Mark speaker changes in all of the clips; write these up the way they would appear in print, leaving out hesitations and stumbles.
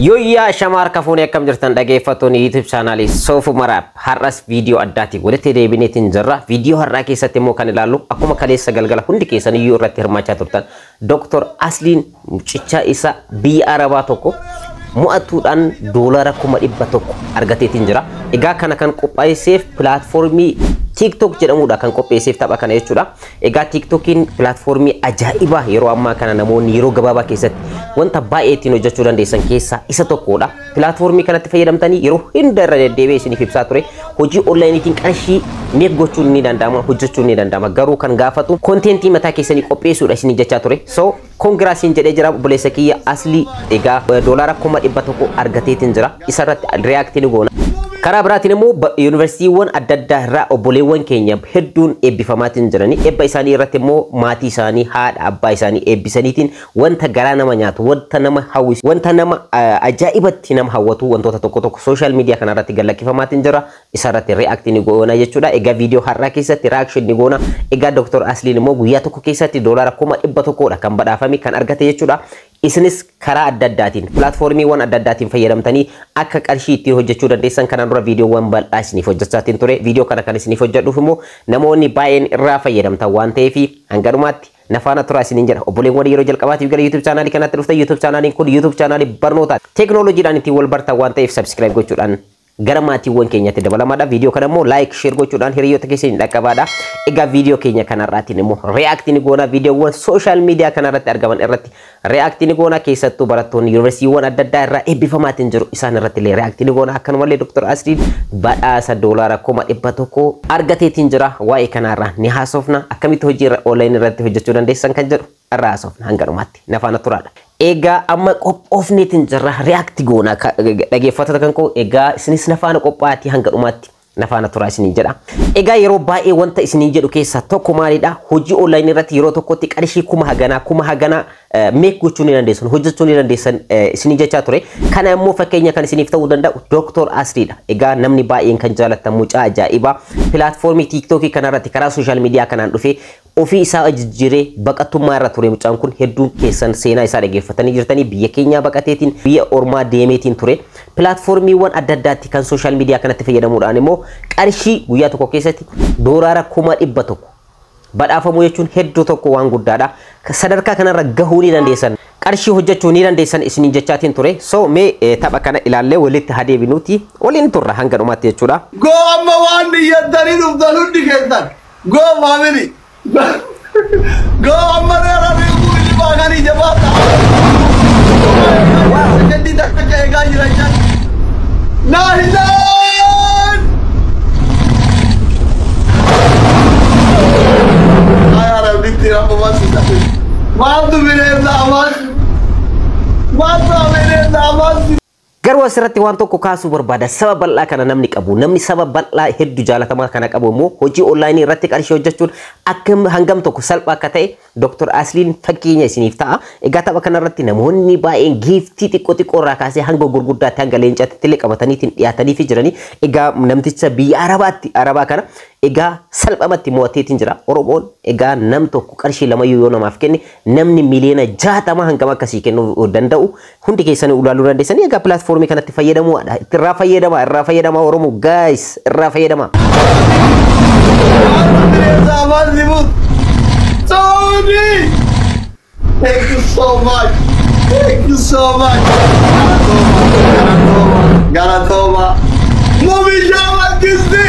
Speaker 1: Yooyyaa shamaar kafuun akkam jirtan dhaggeeffattoonni YouTube chaanaalii Soofu Maraab, har'as viidiyoo addaatiin walitti deebineetiin jirra. Viidiyoo har'aa keessatti immoo kan ilaallu akkuma kaleessa galgala hundi keessan iyyuu irratti hirmaachaa turtan, Dr. Asliin mucicha isa biyya Arabaa tokko mo'atuudhaan $100,000 argateetiin jira. Egaa kana kan qophaa'eseef pilaatfoormii TikTok jedhamudha kan qopheesseef tapha kana jechuudha. Egaa TikTokiin pilaatfoormii ajaa'ibaa yeroo ammaa kana namoonni yeroo gabaabaa keessatti wanta baay'ee ittiin hojjechuu dandeessan keessaa isa tokkodha. Pilaatfoormii kanatti fayyadamtanii yeroo hunda irra deddeebi'ee isiniif ibsaa ture. Hojii onlaayiniitiin qarshii meeq gochuun ni danda'ama, hojjechuun ni danda'ama. Garuu kan gaafatu konteentii mataa keessanii qopheessuudha isinii jechaa ture. So koongiraasiin jedhee jira obboleessa kiyya Aslii, egaa $100,000 argateetiin jira. Isarratti reaaktii ni goona. Karaa biraatiin immoo yuunivarsiitiiwwan adda addaa irraa obboleewwan keenya hedduun eebbifamaatiin jiranii, eebba isaanii irratti immoo maatii isaanii, haadha abbaa isaanii eebbisaniitiin wanta garaa nama nyaatu, wanta nama hawwisu, wanta nama ajaa'ibatti nama hawwatu wantoota tokko tokko sooshaal miidiyaa kana irratti gallakkifamaatiin jira. Isarratti reaaktii ni goona jechuudha. Egaa viidiyoo har'aa keessatti reaction ni goona. Egaa Dr. Asliin immoo guyyaa tokko keessatti $100,000 kan badhaafame kan argate jechuudha. Isinis karaa adda addaatiin pilaatfoormiiwwan adda addaatiin fayyadamtanii akka qarshii ittiin hojjechuu dandeessan kanaan dura viidiyoowwan bal'aa isiniif hojjechaatiin ture. Viidiyoo kana kan isiniif hojjedhuuf immoo namoonni baay'een irraa fayyadamtan waan ta'eef hanga dhumaatti nafaana turaa isiniin jedha. Obboleewwan yeroo jalqabaatiif gara YouTube chaanaalii kanatti dhuftan, YouTube chaanaaliin kun YouTube chaanaalii barnootaa teeknooloojiidhaan ittiin wal bartan waan ta'eef subscribe gochuudhaan gara maatiiwwan keenyatti dabalamaadha. Viidiyoo kana immoo like, share gochuudhaan hiriyoota keessanii dhaqqabaadha. Egaa viidiyoo keenya kanarraatiin immoo react ni goona. Viidiyoowwan social media kanarratti argaman irratti react ni goona. Keessattuu barattoonni yuunivarsiitiiwwan adda addaa irraa eebbifamaatiin jiru, isaan irratti illee react ni goona. Akkanumallee Dr. Asliin badhaasa $100,000 argateetiin jira. Waa'ee kanarraa ni haasofna. Akkamitti hojii irra online irratti hojjechuu dandeessan kan jedhu irraa haasofna, hanga dhumaatti nafaana turaadha. Egaa amma qophoofneetiin jirra, react goona dhaggeeffattoota kan koo. Egaa isinis nafaana qophaa'atii hanga dhumaatti nafaana turaa isiniin jedha. Egaa yeroo baay'ee wanta isiniin jedhu keessaa tokko maalidha? Hojii online irratti yeroo tokkotti qarshii kuma haganaa kuma haganaa meek gochuu ni dandeessan, hojjechuu ni dandeessan isiniin jechaa ture. Kana immoo fakkeenya kan isiniif ta'uu danda'u Dr. Asliidha. Egaa namni baay'een kan jaalatan mucaa ajaa'ibaa pilaatfoormii TikTokii kanarratti karaa sooshaal miidiyaa kanaan dhufee ofii isaa jijjiiree baqattummaa irra ture mucaan kun. Hedduun keessan seenaa isaa dhaggeeffatanii jirtanii, biyya keenyaa baqateetiin biyya ormaa deemeetiin ture. Pilaatfoormiiwwan adda addaatti kan sooshaal miidiyaa kanatti fayyadamuudhaan immoo qarshii guyyaa tokko keessatti $100,000 badhaafamuu jechuun hedduu tokko waan guddaadha. Sadarkaa kanarra gahuu ni dandeessan, qarshii hojjechuu ni dandeessan isiniin jechaatiin ture. So mee tapha kana ilaallee walitti haa deebinuuti waliin turra hanga dhumaatti jechuudha.
Speaker 2: Goo amma waan dhiyyattanii dhuftan hundi keessan. Goo family. Goo amma reera reefu inni baakanii jabaata. Sekendii takka eegaa jira jaan. Naahilaan! Ay Rabbitti rabba maasisa. Maaltu bineensa amaas? Maaltu bineensa amaas?
Speaker 1: Garuu asirratti waan tokko kaasuu barbaada. Saba bal'aa kana namni qabu, namni saba bal'aa hedduu jaalatamaa kana qabu immoo hojii onlaayinii irratti qarshii hojjechuun akka hangam tokko salphaa akka ta'e Dr. Asliin fakkeenya isiniif ta'a. Egaa tapha kanarratti namoonni baay'een giiftii xiqqoo xiqqoo irraa kaasee hanga gurguddaatti, hanga leencaatti illee qabataniitiin dhiyaatanii fi jiranii. Egaa namticha biyya Arabaatti Arabaa kana egaa salphamatti mo'ateetiin jira. Oromoon egaa nam tokko qarshii lamayyuu yoo namaaf kenne namni 60,000,000 hangam akkasii kennuu danda'u hundi keessanii ilaaluu dandeessanii. Egaa pilaatfoormii kanatti fayyadamuudha. Irraa fayyadamaa, irraa fayyadamaa Oromoo guys, irraa fayyadamaa.
Speaker 2: Maaltu bineensa amaas himuut? Tony! Thank you so much. Thank you so much. Galatoma, galatoma, galatoma. Mumisha Mangisti!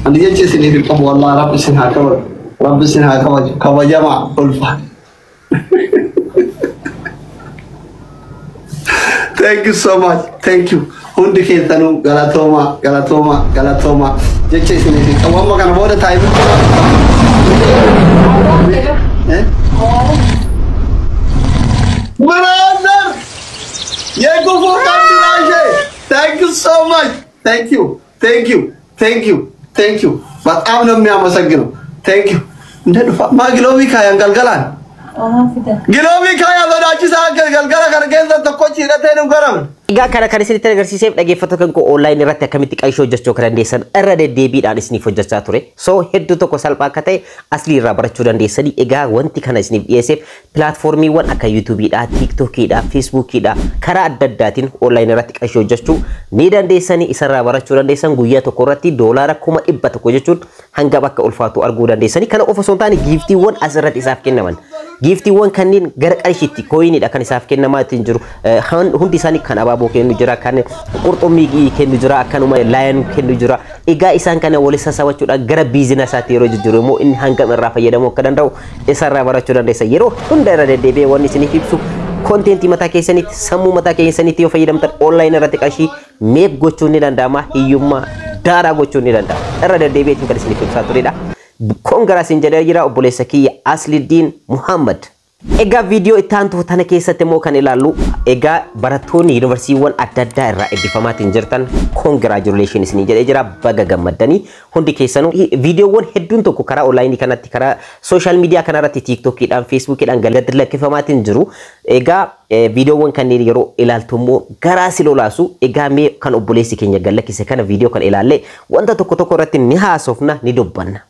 Speaker 2: Ani jecha isiniif hin qabu, wallahi Rabbi isin haa kabaju. Rabbi isin haa kabaju. Kabajamaa ulfa. Thank you so much. Thank you. Hundi keessanuu galatooma, galatooma, galatooma. Jecha isiniif hin qabu. Amma kana booda taa'ee Brother! Yegufu Kandirashe! Thank you so much. Thank you. Thank you. Thank you. Thank you. በጣም ነው የሚያመሰግነው። Thank you. እንደ dhufa maa giloobii kaayan galgalaan. Giloobii kaayan sodaachisaa galgala kana keessa tokkochi hidhatee nu garamne.
Speaker 1: Egaa kana kan isinitti agarsiiseef, dhaggeeffattoota kan koo, online irratti akkamitti qarshii hojjechuu akka dandeessan irra deddeebiidhaan isiniif hojjechaa ture. So hedduu tokko salphaa akka ta'e Aslii irraa barachuu dandeessanii. Egaa wanti kana isiniif dhiyeesseef platformiiwwan akka YouTubeiidhaa, TikTokiidhaa, Facebookiidhaa karaa adda addaatiin online irratti qarshii hojjechuu ni dandeessanii, isarraa barachuu dandeessan. Guyyaa tokko irratti $100,000 jechuun hanga bakka ulfaatu arguu dandeessanii. Kana qofa osoo hin taane, giftiiwwan asirratti isaaf kennaman, giftiiwwan kanneen gara qarshiitti coiniidha kan isaaf kennamaa ittiin jiru. Hundi isaanii kan abaaboo kennu jira, kan qurxummii kennu jira, akkanuma lion kennu jira. Egaa isaan kana walitti sassabachuudhaan gara businessaatti yeroo jijjiiru immoo inni hangam irraa fayyadamuu akka danda'u isarraa barachuu dandeessa. Yeroo hunda irra deddeebi'ee wanni isiniif ibsu, contentii mataa keessanitti, sammuu mataa keessanitti yoo fayyadamtan, online irratti qarshii make gochuun ni danda'ama, hiyyummaa daaraa gochuun ni danda'ama. Irra deddeebi'eetiin kan isiniif ibsaa turedha. Congrats hin jedhee jira obboleessa kiyya Aslidiin Muhammad. Egaa viidiyoo itti aantu tana keessatti immoo kan ilaallu, egaa barattoonni yuunivarsiiwwan adda addaa irraa eebbifamaatiin jirtan, congratulation isinii jedhee jira, baga gammaddanii hundi keessanuu. Viidiyoowwan hedduun tokko karaa onlineii kanatti, karaa social media kanarratti, TikTokiidhaan, Facebookiidhaan gadi lakkifamaatiin jiru. Egaa viidiyoowwan kanneen yeroo ilaaltu immoo garaa si lolaasu. Egaa mee kan obboleessi keenya gad lakkise kana, viidiyoo kan ilaallee wanta tokko tokko irratti ni haasofna, ni dubbanna.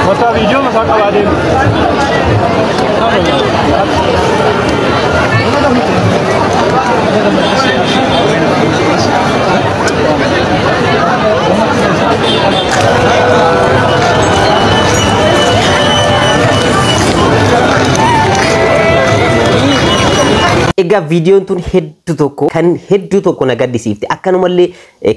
Speaker 3: Mata viidiyoo mataa qabaa deemu.
Speaker 1: Egaa viidiyoon tun hedduu tokko kan hedduu tokko na gaddisiifte, akkanumallee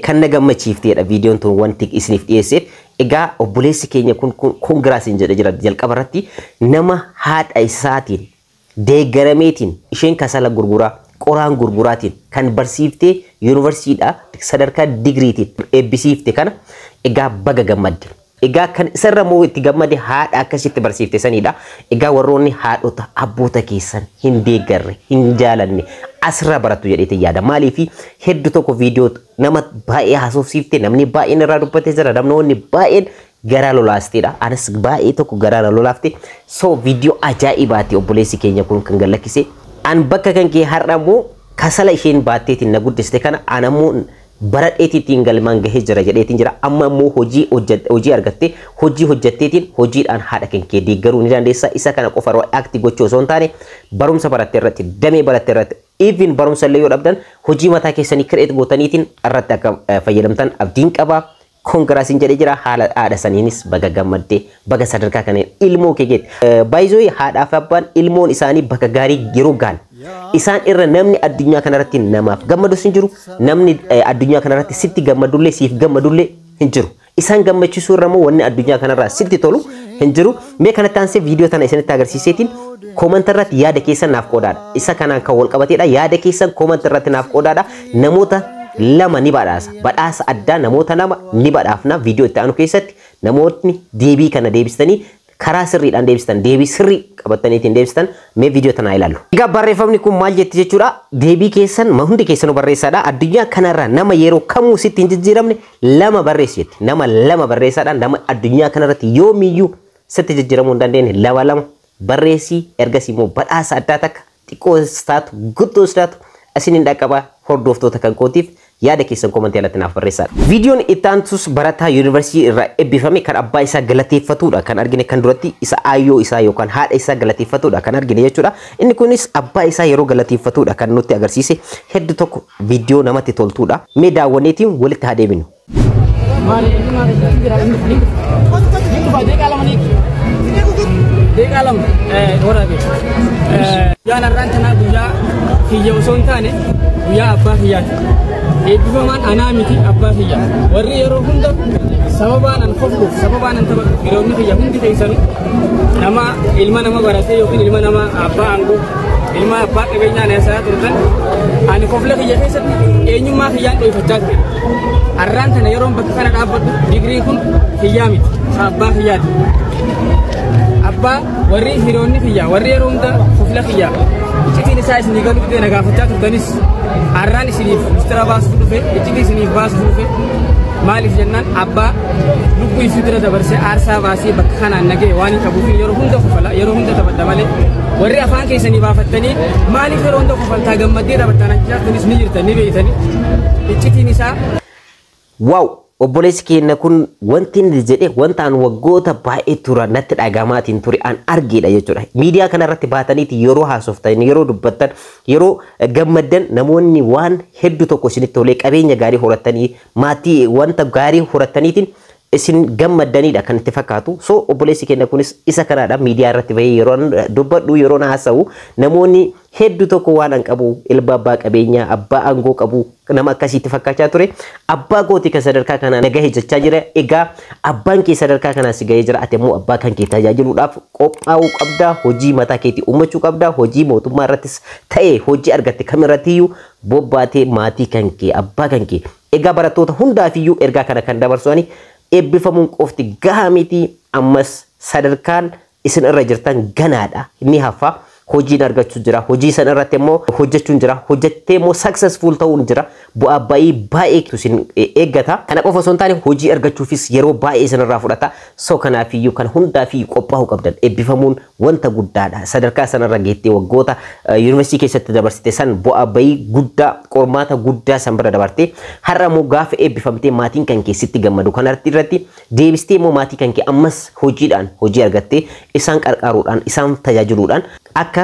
Speaker 1: kan na gammachiiftedha viidiyoon tun wanti isiniif dhiyeesseef. Egaa obboleessi keenya kun congrats hin jedhe jira. Jalqaba irratti nama haadha isaatiin deeggarameetiin, isheen kasala gurguraa, qoraan gurguraatiin kan barsiiftee yuunivarsiidhaa sadarkaa digiriitiin eebbisiifte kana, egaa baga gammadde. Egaa kan isarra immoo itti gammade haadha akkasitti barsiifte sanidha. Egaa warroonni haadhota abboota keessan hin deeggarre, hin jaalanne, asirraa barattu jedheetiin yaada. Maaliif hedduu tokko viidiyoo nama baay'ee haasofsiifte, namni baay'een irraa dubbatee jira, namoonni baay'een garaa lolaasteedha. Anis baay'ee tokko garaa na lolaafte. So viidiyoo ajaa'ibaati obboleessi keenya kun kan gallakkise. An bakka kan kee har'a immoo kasala isheen baatteetiin na guddiste kana an ammoo baradheetiin galmaan gahee jira jedheetiin jira. Amma immoo hojii hojii argattee, hojii hojjetteetiin, hojiidhaan haadha kan kee deeggaruu ni dandeessa. Isa kana qofa act gochuu osoo hin taane, barumsa baratte irratti, damee baratte irratti, even barumsa illee yoo dhabdan, hojii mataa keessanii create gootaniitiin irratti akka fayyadamtan abdiin qaba. Congrats jedhee jira. Haala haadha saniinis baga gammaddee, baga sadarkaa kanneen ilmoo kee geette. Baay'isoo haadhaa fi abbaan ilmoon isaanii bakka gaarii yeroo gahan isaan irra namni addunyaa kanarratti namaaf gammadus hin jiru, namni addunyaa kanarratti sitti gammadullee siif gammadullee hin jiru. Isaan gammachiisuu irra immoo wanni addunyaa kanarraa sitti tolu hin jiru. Mee kanatti aansee viidiyoo tana isinitti agarsiiseetiin comment irratti yaada keessan naaf qoodaadha. Isa kanaan kan wal qabateedha. Yaada keessan comment irratti naaf qoodaadha. Namoota lama ni badhaasa. Badhaasa addaa namoota lama ni badhaafna viidiyoo itti aanu keessatti. Namootni deebii kana deebistanii, karaa sirriidhaan deebistan, deebii sirrii qabataniitiin deebistan, mee viidiyoo tanaa ilaallu. Egaa barreeffamni kun maal jetti jechuudha? Deebii keessan hundi keessanuu barreessaadha. Addunyaa kanarraa nama yeroo kamuu sitti hin jijjiiramne lama barreessi jetti. Nama lama barreessaadha. Nama addunyaa kanarratti yoomiyyuu sitti jijjiiramuu hin dandeenye lama lama barreessii. Ergasii immoo badhaasa addaa takka xiqqoo taatu guddoos taatu isiniin dhaqqaba. Hordoftoota kan kootiif yaada keessan commentii alatti naaf barreessaa. Viidiyoon itti aantus barataa yuunivarsiitii irraa eebbifame kan abbaa isaa galateeffatudha kan argine. Kan duratti isa aayyoo isaa yookaan haadha isaa galateeffatudha kan argine jechuudha. Inni kunis abbaa isaa yeroo galateeffatudha kan nutti agarsiise. Hedduu tokko viidiyoo namatti toltudha. Mee daawwanneetiin walitti haa deebinu.
Speaker 4: Maali maali jira inni dhufa deeqaa 2 ni deeqaa 2 waraabee. Guyyaan har'aan tanaa guyyaa kiyya osoo hin taane guyyaa abbaa kiyyaati. Eebbifamaan anaa miti, abbaa kiyya. Warri yeroo hunda sababaan an kofluuf, sababaan an taphadhuuf, hiriyoonni kiyya hundi keessanuu nama ilma nama baratee yookiin ilma nama abbaa aangoo, ilma abbaa qabeenyaa na isaa turtan, ani kofla kiyya keessatti eenyummaa kiyyaan dho'ifachaa ture. Har'aan tana yeroon bakka kana dhaabbadhu digriin kun kiyyaa miti, abbaa kiyyaati. Abbaa warri hiriyoonni kiyya warri yeroo hunda kofla kiyya iccitiin isaa isinii galu dhufee na gaafachaa turtanis, har'aan isiniif mistira baasuuf dhufe, iccitii isiniif baasuuf dhufe. Maaliif jennaan, abbaa lubbuu isii dura dabarsee aarsaa baasee bakka kanaan nagee waan hin qabuuf yeroo hunda kofala, yeroo hunda taphadha malee Warri afaan keessanii baafattanii maaliif yeroo hunda kofaltaa gammaddee taphattan ajaa'ibtanis ni jirtan ni beeytanii. Iccitiin isaa
Speaker 1: Wow! Obboleessi keenya kun wanti inni jedhe wanta an waggoota baay'ee tura natti dhagamaatiin ture an argeedha jechuudha. Miidiyaa kanarratti baataniiti yeroo haasoftan, yeroo dubbattan, yeroo gammaddan namoonni waan hedduu tokko isinitti tolee qabeenya gaarii horatanii maatii wanta gaarii horataniitiin isin gammaddanidha kan itti fakkaatu. So obboleessi keenya kunis isa kanaadha miidiyaa irratti bahee yeroo dubbadhu yeroo haasa'u namoonni hedduu tokko waan an qabu ilma abbaa qabeenyaa abbaa aangoo qabu nama akkasiitti fakkaachaa ture. Abbaa kooti kan sadarkaa kanaa na gahe jechaa jira. Egaa abbaan kee sadarkaa kanaa si gahee jira. Ati immoo abbaa kan kee tajaajiluudhaaf qophaa'uu qabda. Hojii mataa keetii uummachuu qabda. Hojii mootummaa irrattis ta'e hojii argatte kamirrattiyyuu bobbaatee maatii kan kee abbaa kan kee. Egaa barattoota hundaafiyyuu ergaa kana kan dabarsu ani eebbifamuun qofti gahaa miti, ammas sadarkaan isin irra jirtan ganaadha, ni hafa. Hojiin argachuu jira, hojii san irratti immoo hojjechuun jira, hojjettee immoo successful ta'uun jira, bu'aa ba'ii baay'eetu isin eeggata. Kana qofa osoo hin taane hojii argachuufis yeroo baay'ee isin irraa fudhata. So kanaafiyyuu kan hundaafiyyuu qophaa'uu qabdan. Eebbifamuun wanta guddaadha. Sadarkaa sanarra geettee waggoota yuunivarsiitii keessatti dabarsite san bu'aa ba'ii guddaa qormaata guddaa san bira dabartee har'a immoo gaafa eebbifamtee maatiin kan kee sitti gammadu kana irratti deebistee immoo maatii kan kee ammas hojiidhaan hojii argattee isaan qarqaaruudhaan isaan tajaajiluudhaan akka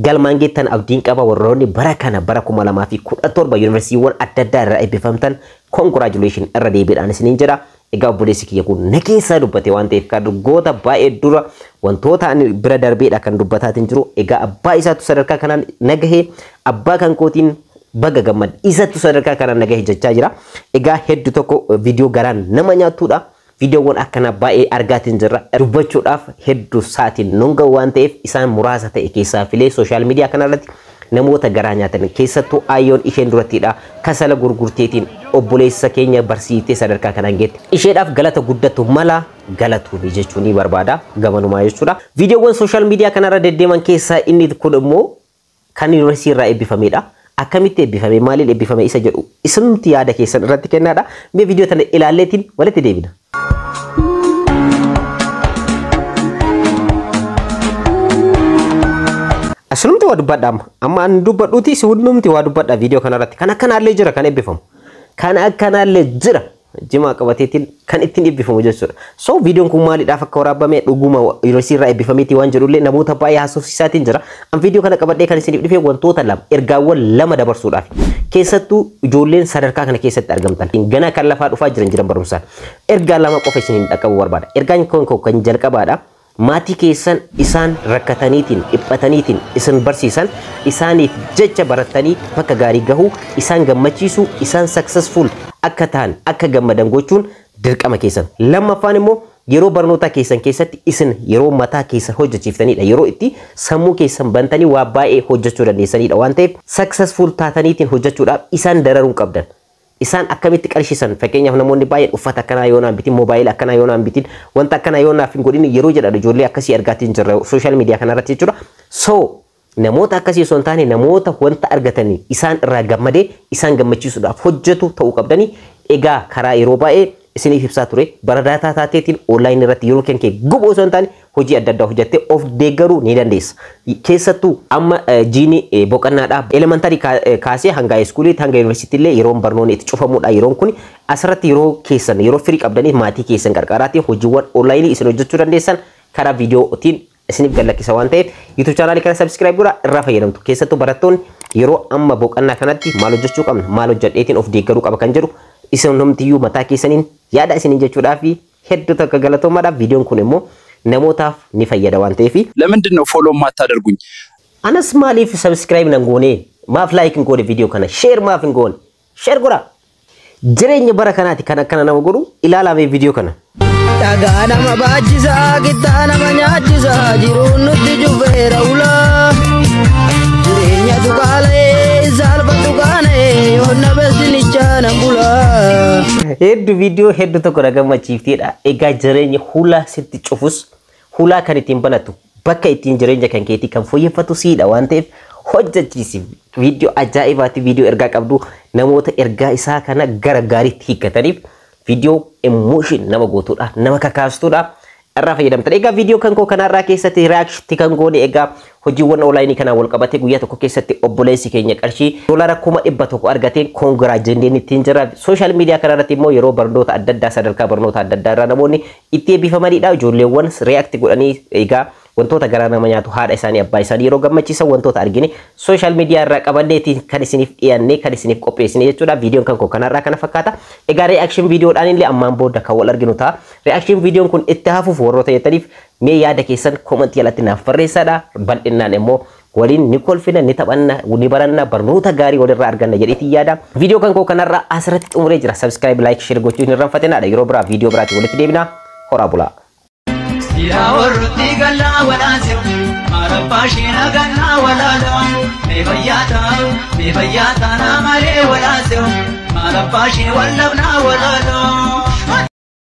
Speaker 1: galmaan geettan abdiin qaba. Warroonni bara kana bara 2017 yuunivarsiitiiwwan adda addaa irraa eebbifamtan congratulation irra deebiidhaan isiniin jedha. Egaa obboleessi kiyya kun na keessaa dubbate waan ta'eef kan waggoota baay'ee dura wantoota ani bira darbeedha kan dubbataatiin jiru. Egaa abbaa isaatu sadarkaa kanaan na gahee abbaa kan kootiin baga gammad isattu sadarkaa kanaan na gahe jechaa jira. Egaa hedduu tokko viidiyoo garaan nama nyaatudha. Viidiyoowwan akkanaa baay'ee argaatiin jirra. Dubbachuudhaaf hedduu sa'aatiin nun ga'u waan ta'eef isaan muraasa ta'e keessaa filee social media kanarratti namoota garaa nyaatan keessattuu ayyoon isheen durattiidha. Kasala gurgurteetiin obboleessa keenya barsiiftee sadarkaa kanaan geette. Isheedhaaf galata guddatu mala galatuun jechuun ni barbaada gamanumaa jechuudha. Viidiyoowwan social media kanarra deddeeman keessaa inni kun immoo kan yuunivarsiitii irraa eebbifamedha. Akkamitti eebbifame, maaliin eebbifame isa jedhu isinumti yaada keessan irratti kennaadha. Mee viidiyoo tana ilaalleetiin walitti deebina. Asinumti waa dubbadha amma. Amma an dubbadhuuti si hundumti waa dubbadha viidiyoo kanarratti. Kan akkanaallee jira kan eebbifamu. Kan akkanaallee jira. Jimaa qabateetiin kan ittiin eebbifamu jechuudha. So viidiyoon kun maaliidhaaf akka waraabame dhuguma yuunivarsiitii irraa eebbifameeti waan jedhullee namoota baay'ee haasofsiisaatiin jira. An viidiyoo kana qabadhee kan isiniif dhufe wantoota lama ergaawwan lama dabarsuudhaaf. Keessattuu ijoolleen sadarkaa kana keessatti argamtan. Gana kan lafaa dhufaa jiran barumsaan. Ergaa lama qofa isiniin dhaqqabuu barbaada. Ergaan kun kan jalqabaadha. Maatii keessan isaan rakkataniitiin dhiphataniitiin isin barsiisan isaaniif jecha baratanii bakka gaarii gahuu isaan gammachiisuu isaan successful akka ta'an akka gammadan gochuun dirqama keessan. Lammaffaan immoo yeroo barnoota keessan keessatti isin yeroo mataa keessan hojjechiiftanidha. Yeroo itti sammuu keessan bantanii waa baay'ee hojjechuu dandeessanidha waan ta'eef successful taataniitiin hojjechuudhaaf isaan dararuun qabdan. Isaan akkamitti qarshiisan fakkeenyaaf namoonni baay'een uffata akkanaa yoo naan bitin moobaayilii akkanaa yoo naan bitin wanta akkanaa yoo naaf hin godhin yeroo jedhan ijoollee akkasii argaatiin jirra social media kanarratti jechuudha. So namoota akkasii osoo hin taane namoota wanta argatanii isaan irraa gammadee isaan gammachiisuudhaaf hojjetu ta'uu qabdanii. Egaa karaa yeroo baay'ee isiniif ibsaa ture bara daataa taateetiin online irratti yeroo kee gubu osoo hin taane hojii adda addaa hojjettee of deeggaruu ni dandeessa. Keessattuu amma jiini boqonnaadha. Elementary kaasee hanga high schooliitti hanga yuunivarsiitii illee yeroon barnoonni itti cufamudha yeroon kun asirratti yeroo keessan yeroo firii qabdanii maatii keessan qarqaraatiin hojiiwwan online isin hojjechuu dandeessan karaa viidiyootiin isiniif gallakkisa waan ta'eef YouTube chaanaalii kana subscribe godhaa irraa fayyadamtu. Keessattuu barattoonni yeroo amma boqonnaa kanatti maal hojjechuu qabna maal hojjedheetiin of deeggaruu qaba kan jedhu isin homtiyyuu mataa keessaniin yaada isiniin jechuudhaa fi hedduu tokko galatoomaadha. Viidiyoon kun immoo namootaaf ni fayyada waan ta'eef.
Speaker 5: ለምንድን ነው ፎሎ የማታደርጉኝ?
Speaker 1: Anas maaliif subscribe nan goone? Maaf like hin goone viidiyoo kana? Share maaf hin goone? Share godhaa. Jireenya bara kanaati kan akkana nama godhu ilaalaa viidiyoo kana.
Speaker 6: Dhagaa nama baachisaa, qixxaa nama nyaachisaa, jiruun nutti cufeera ulaa. Jireenya tuqaalee, saalfatu kaanee, yoonna beestinichaa nan bulaa.
Speaker 1: Hedduu viidiyoo hedduu tokko na gammachiifteedha. Egaa jireenya hulaa sitti cufus hulaa kan ittiin banatu bakka ittiin jireenya kan keetii kan fooyyeffatu siidha waan ta'eef hojjechiisi. Viidiyoo ajaa'ibaati viidiyoo ergaa qabdu namoota ergaa isaa kana gara gaariitti hiikkataniif viidiyoo emotion nama gootuudha nama kakaastuudha. Irraa fayyadamtan. Egaa viidiyoo kan koo kanarraa keessatti react kan goone, egaa hojiiwwan onlaayinii kanaan wal qabatee guyyaa tokko keessatti obboleessi keenya qarshii $100,000 argateen congra jenneen ittiin jira. Social media kanarratti immoo yeroo barnoota adda addaa, sadarkaa barnoota adda addaa irraa namoonni itti eebbifamanidha. Ijoolleewwan react godhanii egaa wantoota garaa nama nyaatu, haadha isaanii, abbaa isaanii yeroo gammachiisan wantoota argine social media irraa qabanneetiin kan isiniif dhiyaannee kan isiniif qopheessine jechuudha. Viidiyoon kan koo kanarraa kana fakkaata. Egaa reaction viidiyoodhaan illee ammaan booda kan wal arginu ta'a. Reaction viidiyoon kun itti hafuuf warroota jettaniif mee yaada keessan koomantii jalatti naaf barreessadha. Bal'innaan immoo waliin ni kolfina, ni taphanna, ni baranna, barnoota gaarii walirraa arganna jedheetiin yaada. Viidiyoo kan koo kanarraa asirratti xumuree jira. Subscribe, like, share gochuu hin irraanfatinaadha. Yeroo biraa viidiyoo biraatti walitti deebina. Horaa bulaa.
Speaker 7: Yaa warrooti gallaa walaansew maarabbaa isheen gannaa walaalaa mee fayyaataa mee fayyaataa naa malee walaansew maarabbaa isheen wallabnaa walaalaa.